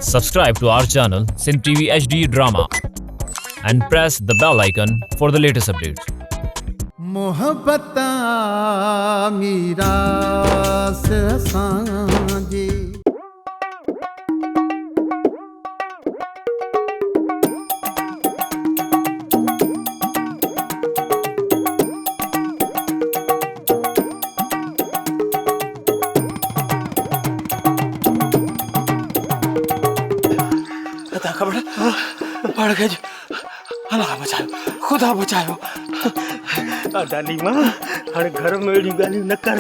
Subscribe to our channel Sindh TV HD Drama and press the bell icon for the latest updates. محبت آ ميراث اسان جي. ادا خبر پاڻ کي الله بچايو خدا بچايو ادا ليما هاڻي گهر ۾ اهڙيون ڳالهيون نه ڪر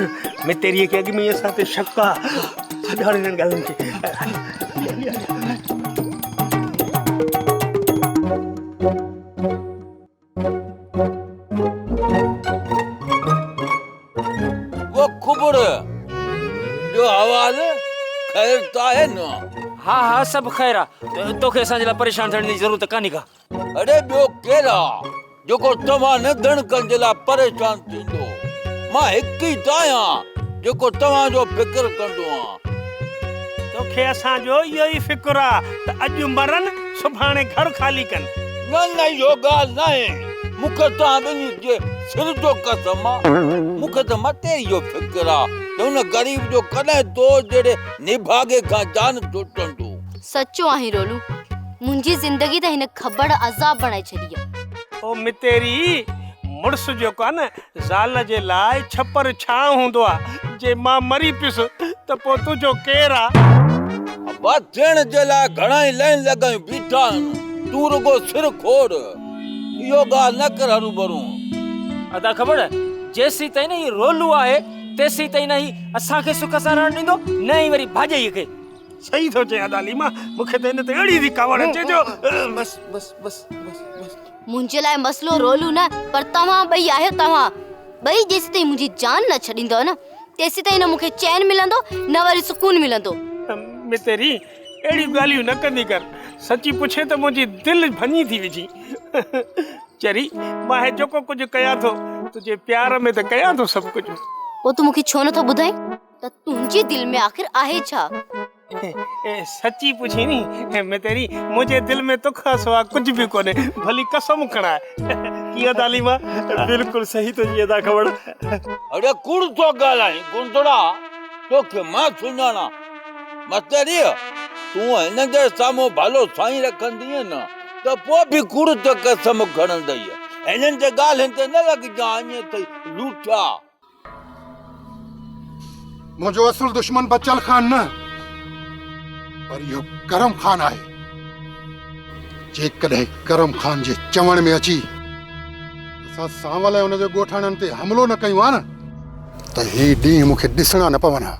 متيريء کي اڳ ۾ ئي اسان تي شڪ آ ڇڏ هاڻي انهن ڳالهين کي او کبڙ جو حوال خير ته آهي نه؟ ها ها سڀ خير آ توکي اسان جي لاء پريشان ٿيڻ جي ضرورت ڪانهي ڪا. اڙي ٻيو ڪير آ جيڪو توهان نڌڻڪن جي لاء پريشان ٿيندو؟ مان هڪ ئي ته آهيان جيڪو توهان جو فڪر ڪندو آهيان. توکي اسان جو اهو ئي فڪر آ ته اڄ مرن سڀاڻي گهر خالي ڪن. نه نه اهو ڳالهه ناهي، مون کي توهان ٻنهي جي سر جو قسم آ، مون کي ته متيري جو فڪر آ ته ان غريب جو ڪڏهن تو جهڙي نڀاڳي کان جان ڇٽندو. سچو آهين رولو، منهنجي زندگي ته هن کٻڙ عذاب بڻائي ڇڏي آ. او متيري، مڙس جيڪو آ نه زال جي لاء ڇپر ڇانء هوندو آ، جي مان مري پيس ته پوء تنهنجو ڪير آ؟ ابا ٿيڻ جي لاء گهڻائي لائين لڳايون بيٺا آهن، تون رڳو سر کوڙ، اهو ڳالهه نه ڪر هروڀرو. ادا کٻڙ، جيسيتائين نه هي رولو آهي، تيسيتائين نه هي اسان کي سک سان رهڻ ڏيندو، نه ئي وري ڀاڄائيء کي. صحيح ٿو چئين ادا ليما، مون کي ته هن تي اهڙي ٿي ڪاوڙ اچي جو. بس بس بس بس بس. منهنجي لاء مسئلو رولو نه پر توهان ٻئي آهيو توهان ٻئي جيسيتائين منهنجي جان نه ڇڏيندؤ نه تيسيتائين نه مون کي چين ملندو نه وري سڪون ملندو. متيري اهڙيون ڳالهيون نه ڪندي ڪر سچي پڇين ته منهنجي دل ڀڃي ٿي وجهين. چري مان هي جيڪو ڪجهه ڪيان ٿو تنهنجي پيار ۾ ته ڪيان ٿو سڀ ڪجهه. پوء تون مون کي ڇو نه ٿو ٻڌائين ته تنهنجي دل ۾ آخر آهي ڇا؟ سچي پڇين ني متيري منهنجي دل ۾ توکان سوا ڪجهه به ڪونهي ڀلي قسم کڻاء. ڪيئن ادا عليما؟ بلڪل صحيح ٿو چئين ادا کٻڙ. اڙي ڪوڙ ٿو ڳالهائين گندڙا توکي مان سڃاڻان متيري تون هن جي سامهون ڀلو سائين رکندينء نه ته پوء به ڪوڙ تي قسم کڻندينء هنن جي ڳالهين تي نه لڳجان ائين اٿئي لوٺا. منهنجو اصل دشمن بچل خان نه پر اهو ڪرم خان آهي. جيڪڏهن ڪرم خان جي چوڻ ۾ اچي اسان سانول ۽ ان جي ڳوٺاڻن تي حملو نه ڪيون ها نه ته هي ڏينهن مون کي ڏسڻا نه پون ها.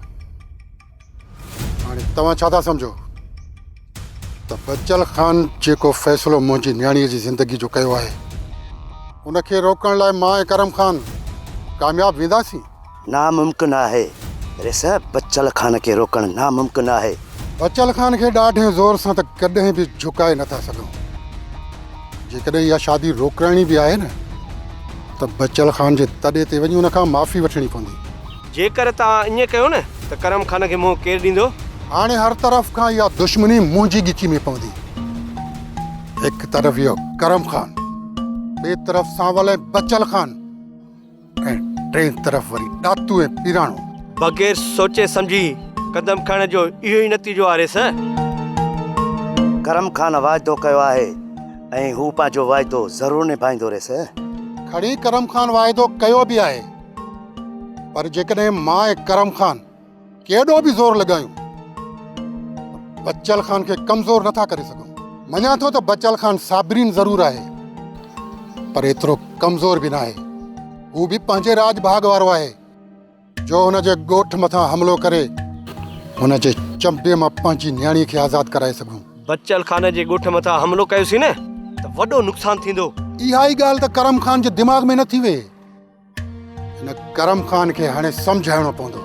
هاڻي توهان ڇا ٿا سمجهو ته بچل خان جيڪو فيصلو منهنجي نياڻيء جي زندگي جو ڪيو آهي ان کي روڪڻ لاء مان ۽ ڪرم خان ڪامياب وينداسين؟ ناممڪن آهي ريس، بچل خان کي روڪڻ ناممڪن آهي. بچل خان کي ڏاڍي زور سان ته ڪڏهن به جهڪائي نٿا سگهون. جيڪڏهن اها شادي روڪرائڻي به آهي نه ته بچل خان جي تڏي تي وڃي ان کان معافي وٺڻي پوندي. جيڪر توهان ائين ڪيو نه ته ڪرم خان کي منهن ڪير ڏيندو؟ هاڻي هر طرف کان اها دشمني منهنجي ڳچي ۾ پوندي. هڪ طرف اهو ڪرم خان، ٻئي طرف سانول ۽ بچل خان ۽ ٽئين طرف وري ڏاتو ۽ پيراڻو. بغير سوچي سمجهي قدم کڻڻ جو اهو ئي نتيجو آهي ريس. ڪرم خان واعدو ڪيو آهي ۽ هو پنهنجو واعدو ضرور نڀائيندو ريس. کڻي ڪرم خان واعدو ڪيو به آهي پر جيڪڏهن مان ۽ ڪرم خان ڪيڏو به زور لڳايون ته بچل خان کي ڪمزور نٿا ڪري سگهون. مڃان ٿو ته بچل خان صابرين ضرور آهي پر ايترو ڪمزور به ناهي. هو به پنهنجي راڄ ڀاڳ وارو آهي جو هن جي ڳوٺ مٿان حملو ڪري هن جي چنبي مان پنهنجي نياڻي کي آزاد ڪرائي سگهون. بچل خان جي ڳوٺ مٿان حملو ڪيوسين نه ته وڏو نقصان ٿيندو. اها ئي ڳالهه ته ڪرم خان جي دماغ ۾ نٿي ويهي. هن ڪرم خان کي هاڻي سمجهائڻو پوندو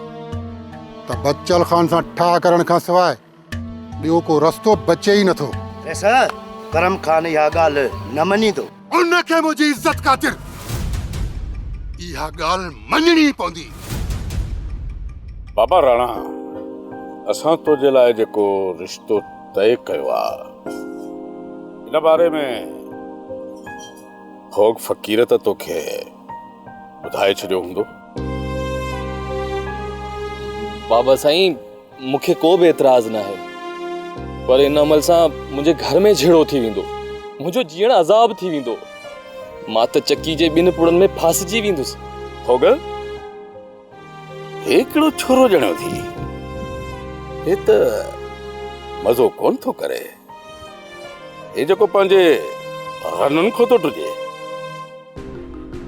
ته بچل خان سان ٺاهه ڪرڻ کان سواء ٻيو ڪو رستو بچي ئي نٿو. ريس، ڪرم خان اها ڳالهه نه مڃيندو. ان کي منهنجي عزت خاطر اها ڳالهه مڃڻي ئي پوندي. بابا راڻا، اسان تو جي لاء جيڪو رشتو طئي ڪيو آ، ان باري ۾ ڦوڳ فقير ته توکي ٻڌائي ڇڏيو هوندو. بابا سائين مون کي ڪو به اعتراض ناهي پر ان عمل سان منهنجي گهر ۾ جهيڙو ٿي ويندو، منهنجو جيئڻ عذاب ٿي ويندو، مان ته چڪي جي ٻن پڙن ۾ ڦاسجي ويندس. ڦوڳ، هي ڪهڙو ڇورو ڄڻيو ٿي، هي ته مزو ڪونه ٿو ڪري، هي جيڪو پنهنجي رنن کان ٿو ڊڄي.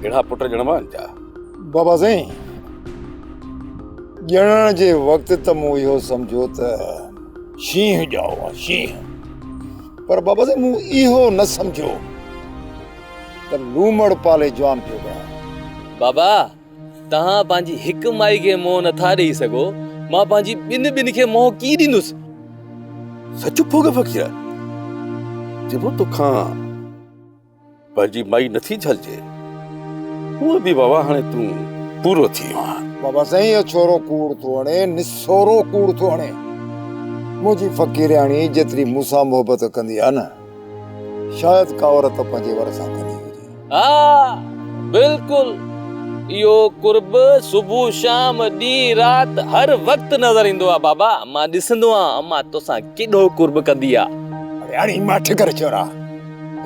اهڙا پٽ ڄڻبا آهن ڇا؟ بابا سائين، ڄڻڻ جي وقت ته مون اهو سمجهيو ته شينهن ڄائو آهي، شينهن. پر بابا سائين مون اهو نه سمجهيو ته لومڙ پالي جوان پيو ڪيان. بابا، توهان پنهنجي هڪ مائي کي منهن نٿا ڏيئي سگهو، مان پنهنجي ٻن ٻن کي منهن ڪيئن ڏيندس؟ سچ ڦوڳ فقير، جبو توکان پنهنجي مائي نٿي جهلجي. هونء به بابا هاڻي تون پورو ٿي ويو آهين. بابا سائين اهو ڇورو ڪوڙ ٿو هڻي، نسورو ڪوڙ ٿو هڻي. منهنجي فقيرياڻي جيتري مون سان محبت ڪندي آهي نه، شايد ڪا عورت پنهنجي ور سان ڪندي هجي. ها بلڪل اهو قرب صبح شام ڏينهن رات هر وقت نظر ايندو آ بابا مان ڏسندو آهيان امان توسان ڪيڏو قرب ڪندي آ. اڙي هاڻي ماٺ ڪر ڇورا.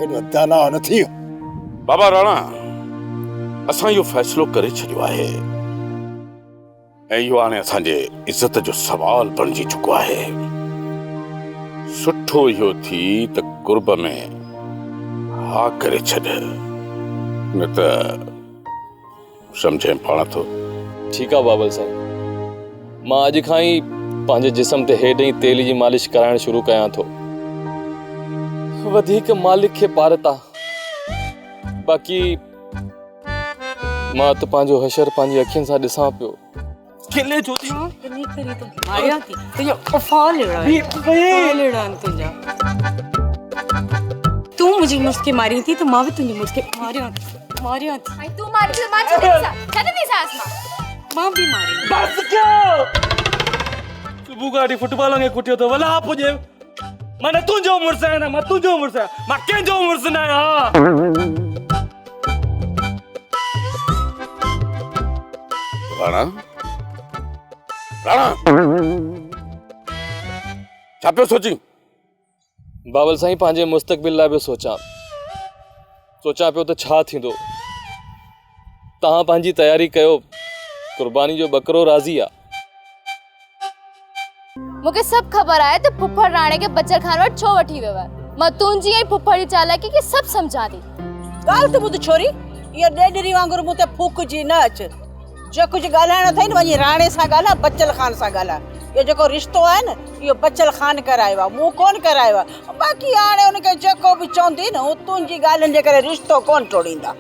ايڏو داناء نه ٿيء. بابا راڻا، اسان اهو فيصلو ڪري ڇڏيو آهي ۽ اهو هاڻي اسان جي عزت جو سوال بڻجي چڪو آهي. سٺو اهو ٿي ته قرب ۾ ها ڪري ڇڏ، نه ته سمجهين پاڻ ٿو. ٺيڪ آ بابل سائين، مان اڄ کان ئي پنهنجي جسم تي هيڊ ۽ تيل جي مالش ڪرائڻ شروع ڪيان ٿو. وڌيڪ مالڪ کي پارت آ. باقي مان ته پنهنجو حشر پنهنجي اکين سان ڏسان پيو. کلي ڇو ٿي؟ انهي ڪري ته ماريان ٿي. تنهنجا افعال اهڙا آهن. افعال اهڙا آهن تنهنجا. تون منهنجي مڙس کي مارين ٿي ته مان به تنهنجي مڙس کي ماريان ٿي. ماريان ٿي. ۽ تون مارين ٿي ته مان ڇڏينديسانس. ڇڏينديسانس مان. مان به مارينديس. بس ڪيو. صبح کان وٺي فٽبال وانگي ڪٽيو اٿو. ولا پڄي. مان نه تنهنجو مڙس آهيان نه مان تنهنجو مڙس آهيان. مان ڪنهن جو مڙس نه آهيان. راڻا راڻا ڇا پيو سوچين؟ بابل سائين پنهنجي مستقبل لاء پيو سوچان. سوچان پيو ته ڇا ٿيندو. توهان پنهنجي تياري ڪيو. قرباني جو ٻڪرو راضي آ. مون کي سڀ خبر آهي ته ڦڦڙ راڻي کي بچل خان وٽ ڇو وٺي ويو آهي. مان تنهنجي ۽ ڦڦڙ جي چالاڪي کي سڀ سمجهان ٿي. ڳالهه ته ٻڌ ڇوري، اهو ڏيڏري وانگر مون تي ڦوڪجي نه اچ. جو ڪجهه ڳالهائڻو اٿئي نه وڃي راڻي سان ڳالهاء، بچل خان سان ڳالهاء. اهو جيڪو رشتو آهي نه اهو بچل خان ڪرايو آهي، مون ڪونه ڪرايو آهي. باقي هاڻي ان کي جيڪو به چوندين هو تنهنجي ڳالهين جي ڪري رشتو ڪونه ٽوڙيندا.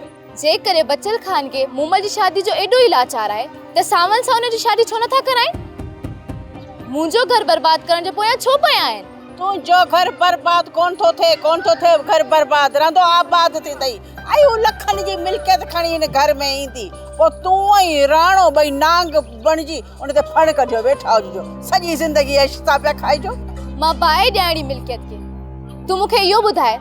جيڪڏهن بچل خان کي مومل جي شادي جو ايڏو ئي لاچار آهي ته سانول سان ان جي شادي ڇو نٿا ڪرائين؟ منهنجو گهر برباد ڪرڻ جي پويان ڇو پيا آهن؟ تنهنجو گهر برباد ڪونه ٿو ٿئي، ڪونه ٿو ٿئي گهر برباد، رهندو آباد ٿيندئي ۽ هو لکن جي ملڪيت کڻي هن گهر ۾ ايندي، پوء تون ۽ راڻو ٻئي نانگ بڻجي ان تي ڦڻ ڪڍيو ويٺا هججو، سڄي زندگي عيش سان پيا کائجو. مان باهه ڏيان اهڙي ملڪيت کي. تون مون کي اهو ٻڌاء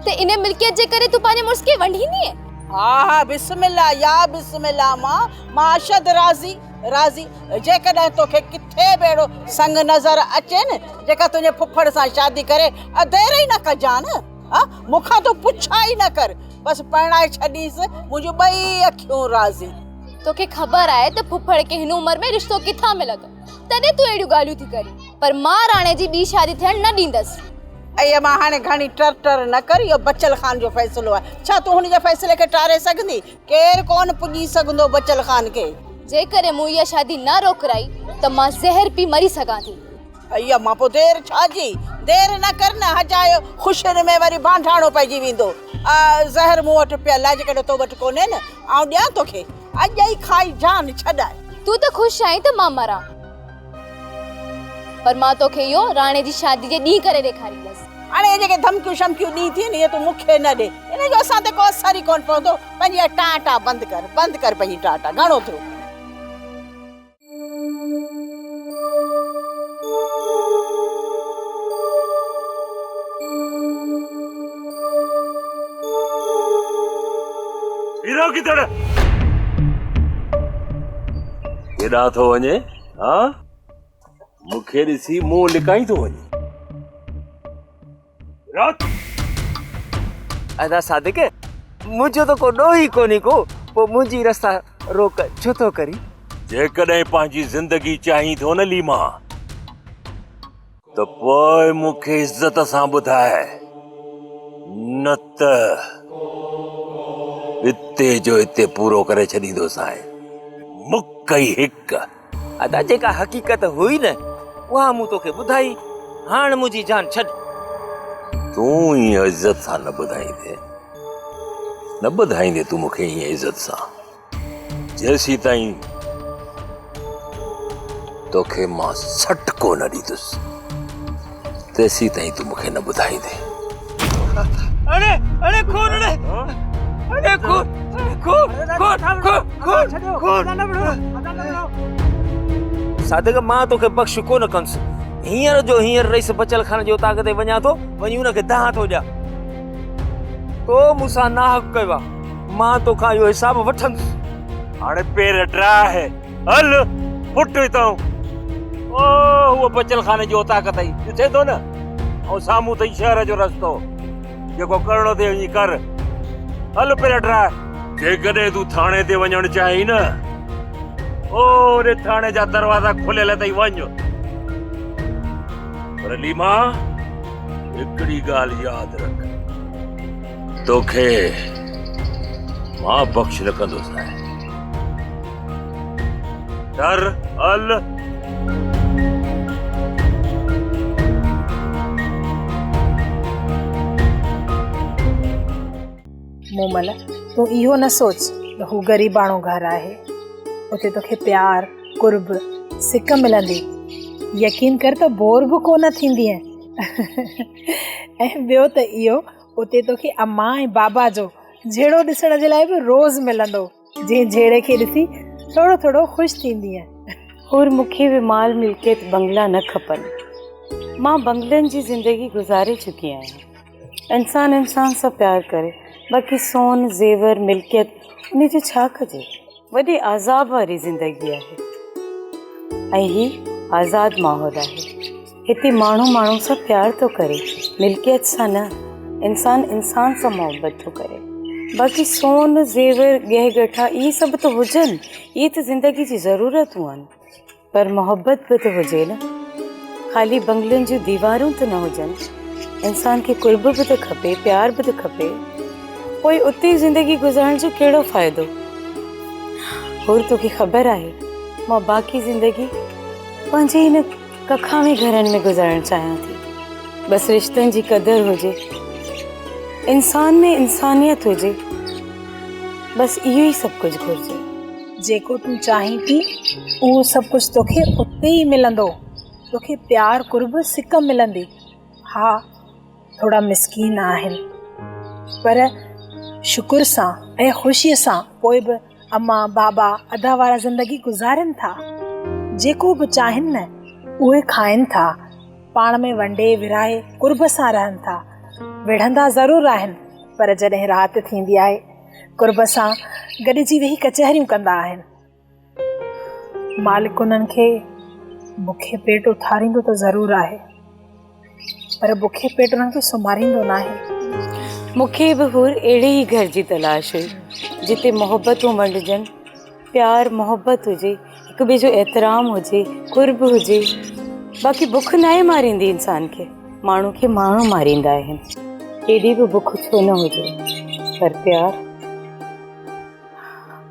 ته ان ملڪيت جي ڪري تون پنهنجي مڙس کي ونڊيندينء؟ ها ها بسم الله يا بسم الله مان مان اشد راضي راضي جيڪڏهن توکي ڪٿي به اهڙو سڱ نظر اچي نه جيڪا تنهنجي ڦڦڙ سان شادي ڪري دير ئي نه ڪجان ها مون کان تون پڇا ئي نه ڪر بس پرڻائي ڇڏينس منهنجون ٻئي اکيون راضي. توکي خبر آهي ته ڦڦڙ کي هن عمر ۾ رشتو ڪٿان ملندو تڏهن تون اهڙيون ڳالهيون ٿي ڪرين پر مان راڻي جي ٻي شادي ٿيڻ نه ڏيندس. اي امان هاڻي گهڻي ٽر ٽر نه ڪر اهو بچل خان جو فيصلو آهي ڇا تون هن جي فيصلي کي ٽاري سگهندين؟ ڪير ڪونه پڄي سگهندو بچل خان کي. جيڪڏهن مون اها شادي نه روڪرائي ته مان زهر پي مري سگهان ٿي. اي امان پوء دير ڇا جي؟ دير نه ڪر نه اجايو خوشين ۾ وري ڀانڍاڻو پئجي ويندو. زهر مون وٽ پيل آهي جيڪڏهن تو وٽ ڪونهي نه آئون ڏيان توکي اڄ ئي کائي جان ڇڏاء. تون ته خوش آهين ته مان مران. پر مان توکي اهو راڻي جي شادي جي ڏينهن ڪري ڏيکاريندس. هاڻي اهي جيڪي ڌمڪيون شمڪيون ڏين ٿي نه اهي تون مون کي نه ڏي. ان جو اسان تي ڪو اثر ئي ڪونه پوندو. پنهنجي اها ٽان ٽان بند ڪر. بند ڪر پنهنجي ٽان ٽان. گهڻو ٿيو. هيرو گدڙ! ڪيڏانهن ٿو وڃين، ها؟ مون کي ڏسي منهن لڪائين ٿو وڃين. رات! ادا صادق، منهنجو ته ڪو ڏوهه ئي ڪونهي ڪو، پوء منهنجي رستا روڪ ڇو ٿو ڪرين؟ جيڪڏهن پنهنجي زندگي چاهين ٿو نه ليما، ته پوء مون کي عزت سان ٻڌاء، نه ته اتي جو اتي پورو ڪري ڇڏيندوسانء. مڪ ئي هڪ. ادا جيڪا حقيقت هئي نه اها مون توکي ٻڌائي، هاڻ منهنجي جان ڇڏ. تون ائين عزت سان نه ٻڌائيندين، نه ٻڌائيندين تون مون کي ائين عزت سان، جيسيتائين توکي مان سٽڪو نه ڏيندس، تيسيتائين تون مون کي نه ٻڌائيندين. اڙي اڙي خون اڙي اڙي خون خون خون خون خون خون. صادق مان توکي بخش ڪونه ڪندس. هينئر جو هينئر رئيس بچل خان جي اوطاق تي وڃان ٿو، وڃي ان کي دانهن ٿو ڏيان. تو مون سان ناحق ڪيو آ، مان توکان اهو حساب وٺندس. هاڻي پير ڊاهه، هل ڦٽ هتان. او هوء بچل خان جي اوطاق اٿئي، ڏسين ٿو نه؟ ۽ سامهون اٿئي شهر جو رستو، جيڪو ڪرڻو اٿئي وڃي ڪر. هل پير ڊاهه. جيڪڏهن تون ٿاڻي تي وڃڻ چاهين نه، او هوڏي ٿاڻي جا دروازا کليل اٿئي، وڃ. پر ليما، هڪڙي ڳالهه ياد رک، توکي مان بخش نه ڪندوسانء. ڊر، هل. مومل، تون اهو نه سوچ ته هو غريباڻو گهر آهي. اتي توکي پيار، قرب، سڪ ملندي. يقين ڪر ته بور به ڪو نه ٿيندينء. ۽ ٻيو ته اهو اتي توکي امان ۽ بابا جو جهيڙو ڏسڻ جي لاء به روز ملندو. جنهن جهيڙي کي ڏسي ٿورو ٿورو خوش ٿيندينء. حور مون کي به مال ملڪيت بنگلا نه کپن. مان بنگلن جي زندگي گذاري چڪي آهيان. انسان انسان سان پيار ڪري باقي سون زيور ملڪيت انهي جو ڇا ڪجي. وڏي عذاب واري زندگي آهي ۽ هي آزاد ماحول آهي. هتي ماڻهو ماڻهو سان پيار ٿو ڪري ملڪيت سان نه انسان انسان سان محبت ٿو ڪري باقي سون زيور ڳهه ڳٺا اهي سڀ ته هجن اهي ته زندگي جي ضرورتون آهن پر محبت به ته هجي نه خالي بنگلن جون ديوارون ته نه هجن انسان کي قرب به ته کپي پيار به ته کپي پوء اتي زندگي گذارڻ جو ڪهڙو فائدو حور توکي خبر آهي مان باقي زندگي پنهنجي هن ڪکاوين گهرن ۾ گذارڻ چاهيان ٿي. بس رشتن جي قدر هجي. انسان ۾ انسانيت هجي. بس اهو ئي سڀ ڪجهه گهرجي. جيڪو تون چاهين ٿي اهو سڀ ڪجهه توکي اتي ئي ملندو. توکي پيار قرب سڪ ملندي. ها ٿورا مسڪين آهن پر شڪر سان ۽ خوشيء سان پوء به امان، بابا، ادا وارا زندگي گذارين ٿا. جيڪو به چاهين نه اهي کائين ٿا. پاڻ ۾ ونڊي ورهائي قرب سان رهن ٿا. وڙهندا ضرور آهن پر جڏهن رات ٿيندي آهي قرب سان گڏجي ويهي ڪچهريون ڪندا آهن. مالڪ انهن کي بکي پيٽ اٿاريندو ته ضرور آهي پر بکي پيٽ انهن کي سمهاريندو ناهي. مون کي به حور اهڙي ئي گهر جي تلاش هئي جتي محبتون ونڊجن، پيار محبت هجي، هڪ ٻئي جو احترام هجي، قرب هجي. باقي بک ناهي ماريندي انسان کي، ماڻهو کي ماڻهو ماريندا آهن. ڪيڏي به بک ڇو نه هجي پر پيار.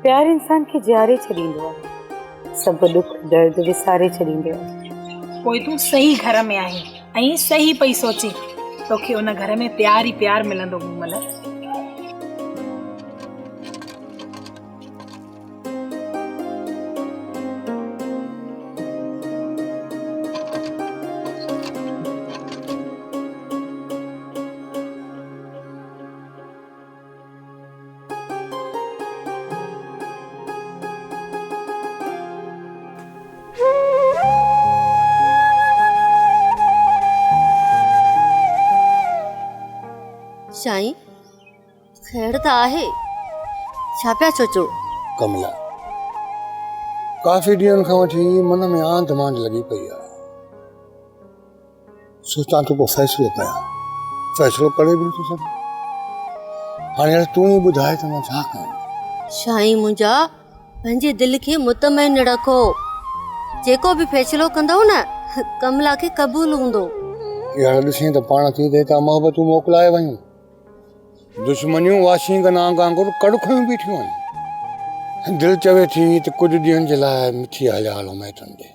پيار انسان کي جياري ڇڏيندو آهي. سڀ ڏک درد وساري ڇڏيندو آهي. پوء تون صحيح گهر ۾ آهين ۽ صحيح پئي سوچين. توکي ان گهر ۾ پيار ئي پيار ملندو مومل. سائين خير ته آهي. ڇا پيا سوچو؟ ڪملا، ڪافي ڏينهن کان وٺي من ۾ آنڌ مانڌ لڳي پئي آهي. سوچان ٿو ڪو فيصلو ڪيان. فيصلو ڪري به نٿو سگهان. هاڻي يار تون ئي ٻڌاء ته مان ڇا ڪيان؟ سائين منهنجا، پنهنجي دل کي مطمئن رکو. جيڪو به فيصلو ڪندؤ نه، ڪملا کي قبول هوندو. يار ڏسين ته پاڻ ٿي ته هتان محبتون موڪلائي ويون. دشمنيون واشنگ نانگ وانگر ڪڙ کنيون بيٺيون آهن. دل چوي ٿي ته ڪجهه ڏينهن جي لاء مٺي هليا هلون مائٽن ڏي.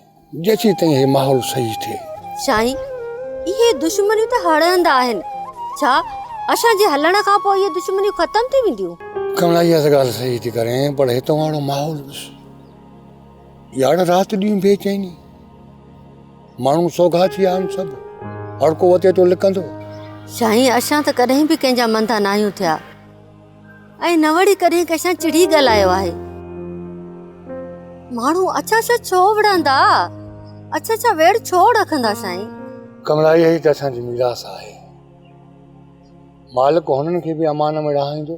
جيسين تائين هي ماحول صحيح ٿئي. سائين، اهي دشمنيون ته هڙندا آهن. ڇا اسان جي هلڻ کان پوء اهي دشمنيون ختم ٿي وينديون؟ ڪملا، اها ته ڳالهه صحيح ٿي ڪرين، پر هتان وارو ماحول ڏس. يار رات ڏينهن بي چيني. ماڻهو سوگها ٿي ويا آهن سڀ. هر ڪو وتي ٿو لڪندو. سائين، اسان ته ڪڏهن به ڪنهن جا مندا ناهيون ٿيا. ۽ نه وري ڪڏهن ڪنهن سان چڙي ڳالهايو آهي. ماڻهو اڇا اڇا ڇو وڙهندا؟ اڇا اڇا ويڙهه ڇو رکندا سائين؟ ڪملا اها ئي ته اسان جي ميراث آهي. مالڪ هنن کي به امان ۾ رهائيندو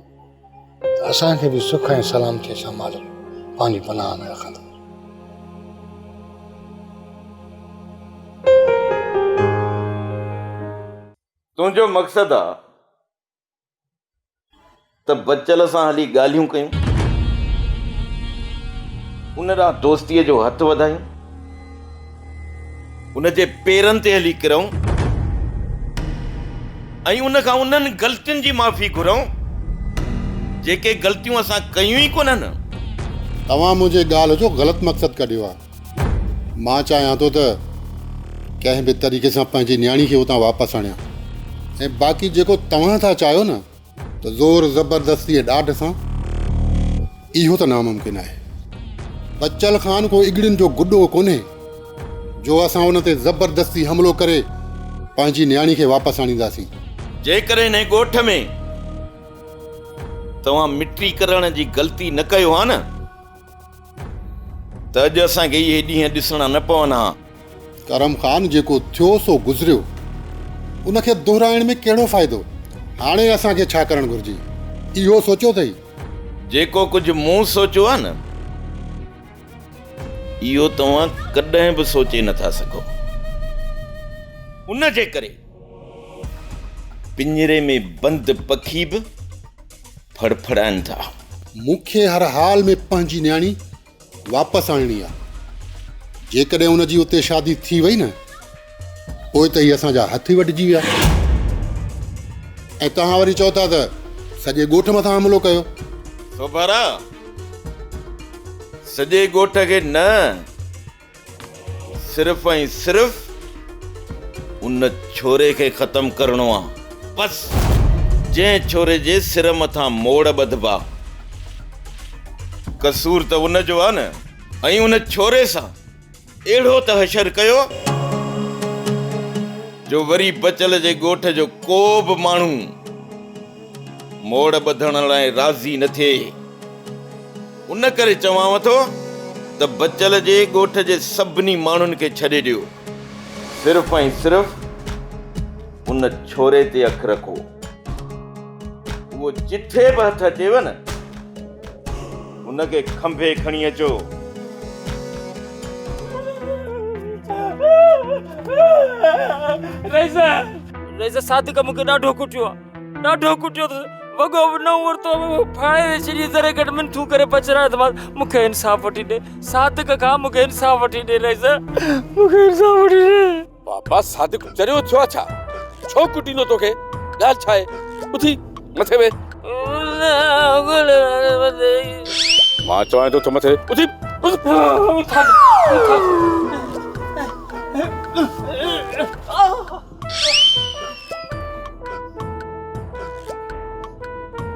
ته اسان کي به سک ۽ سلامتيء سان مالڪ پنهنجي پناهه ۾ رکندو. تنهنجو مقصد آ ته بچل سان هلي ڳالهيون ڪيون، ان ڏانهن دوستيء جو هٿ وڌايون، ان جي پيرن تي هلي ڪرون ۽ ان کان انهن غلطين جي معافي گهرون، جيڪي غلطيون اسان ڪيون ئي ڪونهن. توهان منهنجي ڳالهه جو غلط مقصد ڪڍيو آهي. مان چاهيان ٿو ته ڪنهن به طريقي سان پنهنجي نياڻي کي اتان واپس آڻيان ۽ باقي جيڪو توهان ٿا چاهيو نه ته زور زبردستي ۽ ڏاڍ سان اهو ته ناممڪن آهي. بچل خان ڪو اڳڙين جو گڏو ڪونهي جو اسان ان تي زبردستي حملو ڪري پنهنجي نياڻي کي واپس آڻينداسين. جيڪڏهن انهي ڳوٺ ۾ توهان مٽي ڪرڻ جي غلطي نه ڪيو ها نه ته اڄ اسان کي اهي ڏينهن ڏسڻا نه پون ها. ڪرم خان جيڪو ٿيو سو گذريو، ان کي دهرائڻ ۾ ڪهڙو فائدو؟ هاڻي اسان کي ڇا ڪرڻ گهرجي، اهو سوچيو اٿئي؟ جيڪو ڪجهه مون سوچيو آهي نه، اهو توهان ڪڏهن به سوچي نٿا سگهو. ان جي ڪري پڃري ۾ بند پکي به ڦڙڦڙائن ٿا. مون کي هر حال ۾ پنهنجي نياڻي واپس آڻڻي آ. جيڪڏهن ان جي اتي شادي ٿي وئي نه پوء ته هي اسان جا هٿ ئي وڍجي ويا. ۽ توهان وري چئو ٿا ته سڄي ڳوٺ مٿان حملو ڪيو. سوڀارا، سڄي ڳوٺ کي نه. صرف ۽ صرف ان ڇوري کي ختم ڪرڻو آ بس جنهن ڇوري جي سر مٿان موڙ ٻڌبا قصور ته ان جو آ نه ۽ ان ڇوري سان اهڙو ته حشر ڪيو جو وري بچل جي ڳوٺ جو ڪو به ماڻهو موڙ ٻڌڻ لاء راضي نه ٿئي. ان ڪري چوانء ٿو ته بچل جي ڳوٺ جي سڀني ماڻهن کي ڇڏي ڏيو. صرف ۽ صرف ان ڇوري تي اک رکو. اهو جٿي به هٿ اچيو نه، ان کي کنڀي کڻي اچو. رئيس، رئيس صادق مون کي ڏاڍو ڪٽيو آ. ڏاڍو ڪٽيو اٿس، وڳو به نئون ورتو ڦاڙي ڇڏي ذري گهٽ منٿون ڪري پچرايو اٿمانس، مون کي انصاف وٺي ڏي صادق کان مون کي انصاف وٺي ڏي رئيس مون کي انصاف وٺي ڏي. بابا صادق چريو ٿيو آ ڇا؟ ڇو ڪٽيندو توکي؟ ڳالهه ڇا آهي؟ اٿي مٿي ويهه. مان چوانء ٿو ته مٿي اٿي.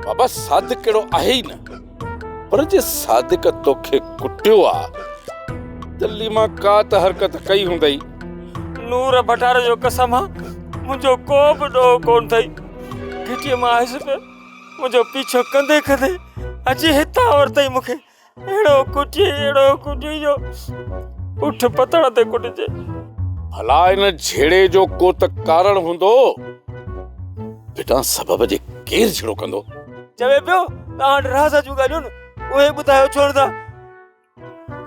بابا صادق ڪهڙو آهي ئي نه پر جي صادق توکي ڪٽيو آ ته ليما ڪا ته حرڪت ڪئي هوندئي. نور ڀٽار جو قسم آ منهنجو ڪو به ڏوهه ڪونه اٿئي. گهٽيء مان آيس پيو منهنجو پيڇو ڪندي ڪندي اچي هتان ورتئي مون کي. اهڙو ڪٽي اهڙو ڪٽي جو اٺ پتڻ تي ڪٽجي. ڀلا ان جهيڙي جو ڪو ته ڪارڻ هوندو. بنا سبب جي ڪير جهيڙو ڪندو؟ چوي پيو توهان وٽ راز جون ڳالهيون آهن، اهي ٻڌايو ڇو نٿا؟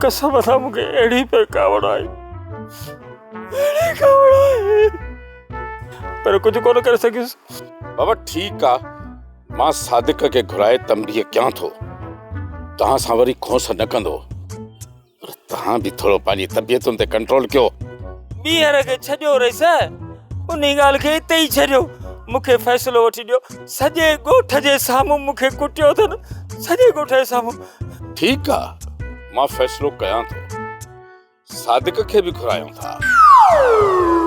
قسم سان مون کي اهڙي پئي ڪاوڙ آئي، اهڙي ڪاوڙ آئي، پر ڪجهه ڪونه ڪري سگهيس. بابا ٺيڪ آ، مان صادق کي گهرائي تنبيهه ڪيان ٿو، توهان سان وري کونس نه ڪندو. پر توهان به ٿورو پنهنجي طبيعتن تي ڪنٽرول ڪيو. ٻيهر کي ڇڏيو رئيس، انهي ڳالهه کي اتي ئي ڇڏيو، مون کي فيصلو وٺي ڏيو، سڄي ڳوٺ جي سامهون مون کي ڪٽيو اٿن، سڄي ڳوٺ جي سامهون. ٺيڪ آ، مان فيصلو ڪيان ٿو، صادق کي به گهرايون ٿا.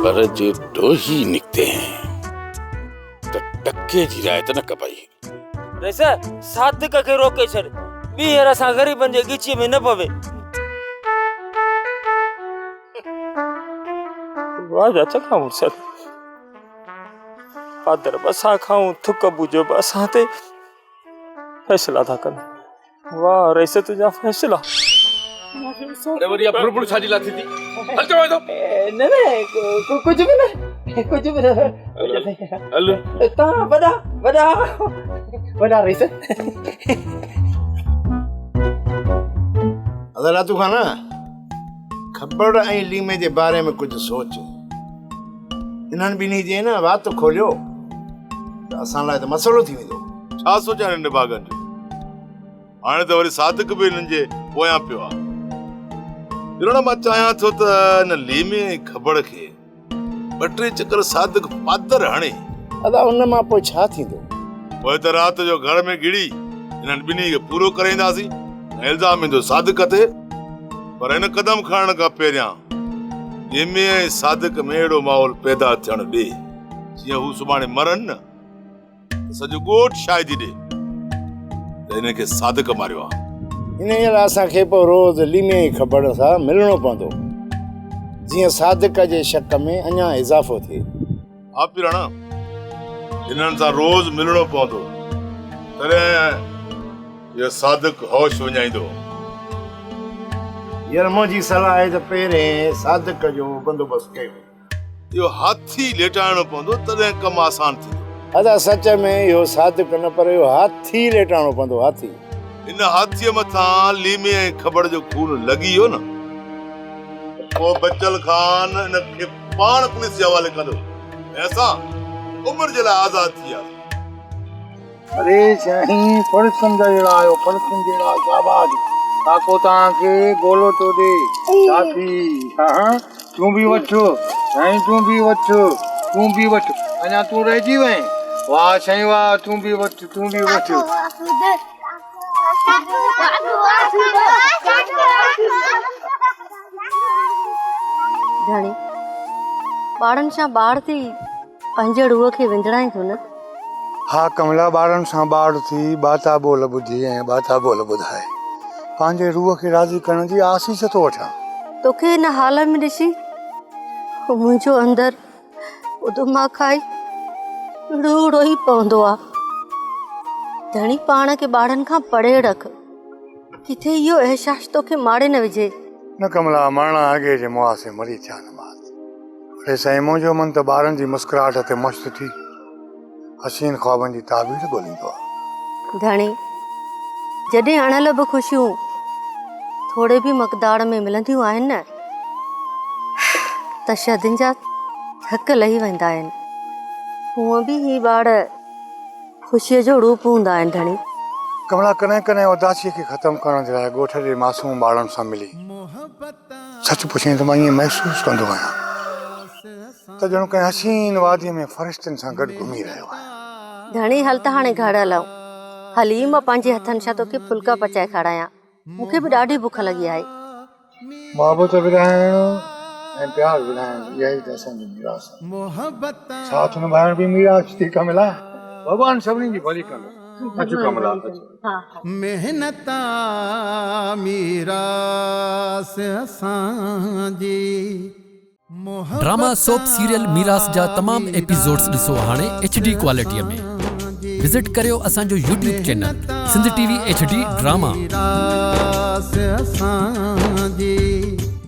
پر جي ڏوهي نڪتين ته ٽڪي جي رعايت نه ڪبئي. رئيس، صادق کي روڪي ڇڏ، ٻيهر اسان غريبن جي ڳچيء ۾ نه پوي. واهه جا چڱا مڙس، پادر به اسان کائون، ٿڪ بوجو به اسان تي، فيصلا ٿا ڪن. واهه رئيس تنهنجا فيصلا. اڙي وري اها بڙبڙ ڇا جي لاء ٿي ٿي؟ هل چوانء ٿو. نه نه ڪجهه به نه ڪجهه به نه. هل. توهان وڏا وڏا وڏا رئيس. ادا راتو خان کبڙ ۽ ليمي جي باري ۾ ڪجهه سوچ. انهن ٻنهي جي نه وات کوليو ته اسان لاء ته مسئلو ٿي ويندو. ڇا سوچيان انهن نڀاڳن جو. هاڻي ته وري صادق به انهن جي پويان پيو آهي. جلڻ مان چاهيان ٿو ته ان ليمي ۽ کبڙ کي ٻه ٽي چڪر صادق پادر هڻي. ادا ان مان پوء ڇا ٿيندو؟ پوء ته رات جو گهر ۾ گهڙي انهن ٻنهي کي پورو ڪري اينداسين ۽ الزام ايندو صادق تي. پر ان قدم کڻڻ کان پهريان ليمي ۽ صادق ۾ اهڙو ماحول پيدا ٿيڻ ڏي جيئن هو سڀاڻي مرن نه. ته سڄو ڳوٺ شاهدي ڏي ته هن کي صادق ماريو آهي. انهيء لاء اسان کي پوء روز ليمي ۽ کبڙ سان ملڻو پوندو، جيئن صادق جي شڪ ۾ اڃا اضافو ٿئي. ها پيراڻا، هنن سان روز ملڻو پوندو، تڏهن اهو صادق هوش وڃائيندو. يار منهنجي صلاح آهي ته پهرين صادق جو بندوبست ڪيو. اهو هاٿي ليٽائڻو پوندو تڏهن ڪم آسان ٿيندو. ادا سچ ۾ اهو صادق نه پر اهو هاٿي ليٽائڻو پوندو هاٿي. ان هاٿيء مٿان ليمي ۽ کبڙ جو خون لڳي ويو نه ته پوء بچل خان ان کي پاڻ پوليس جي حوالي ڪندو ۽ اسان عمر جي لاء آزاد ٿي وياسين. اري سائين فرشتن جا جهڙا آهيو فرشتن جهڙا شاباش ڪاڪو توهان کي گولو ٿو ڏي ڪافي ها ها تون به وٺ سائين تون به وٺ تون به وٺ اڃا تون رهجي وئين واه سائين واه تون به وٺ تون به وٺ. ڌڻي ٻارن سان ٻار ٿي پنهنجي روح کي وندرائين ٿو نه؟ ها ڪملا ٻارن سان ٻار ٿي ٻاتا ٻول ٻڌي ۽ ٻاتا ٻول ٻڌائي پنهنجي روح کي راضي ڪرڻ جي آسيس ٿو وٺان. توکي هن حال ۾ ڏسي منهنجو اندر اڌما کائي روح روئي پوندو آ. ڌڻي پاڻ کي ٻارن کان پري رک. ڪٿي اهو احساس توکي ماري نه وجهي. نه ڪملا مرڻا اڳي جي مئا سي مري ٿيا نه مات. اڙي سائين منهنجو من ته ٻارن جي مسڪراهٽ تي مست ٿي حسين خوابن جي تعبير ڳوليندو آ. ڌڻي جڏهن اڻلڀ خوشيون ٿوري به مقدار ۾ ملنديون آهن نه ته شدين جا ٿڪ لهي ويندا آهن. هونء به هي ٻار خوشيء جو روپ هوندا آهن ڌڻي. ڪملا ڪڏهن ڪڏهن اداسيء کي ختم ڪرڻ جي لاء ڳوٺ جي معصوم ٻارن سان ملي سچ پڇين ته مان ائين محسوس ڪندو آهيان ته ڄڻ ڪنهن حسين واديء ۾ فرشتن سان گڏ گهمي رهيو آهيان. ڌڻي هل ته هاڻي گهر هلون. هلي مان پنهنجي هٿن سان توکي ڦلڪا پچائي کارايان. مون کي به ڏاڍي بک لڳي آهي. محبت ورهائڻ ۽ پيار ورهائڻ اها ئي ته اسان جي ميراث آهي. ساٿ نڀائڻ به ميراث ٿي ڪملا. ڀڳوان سڀني جي ڀلي ڪندو. اچ ڪملا اچ. محنت آ ميراث اسان جي. ڊراما سوپ سيريل ميراث جا تمام ايپيسوڊز ڏسو هاڻي ايڇ ڊي ڪوالٽي ۾ وزٽ ڪريو اسان جو YouTube channel Sindh T V H D drama. ميراث اسان جي.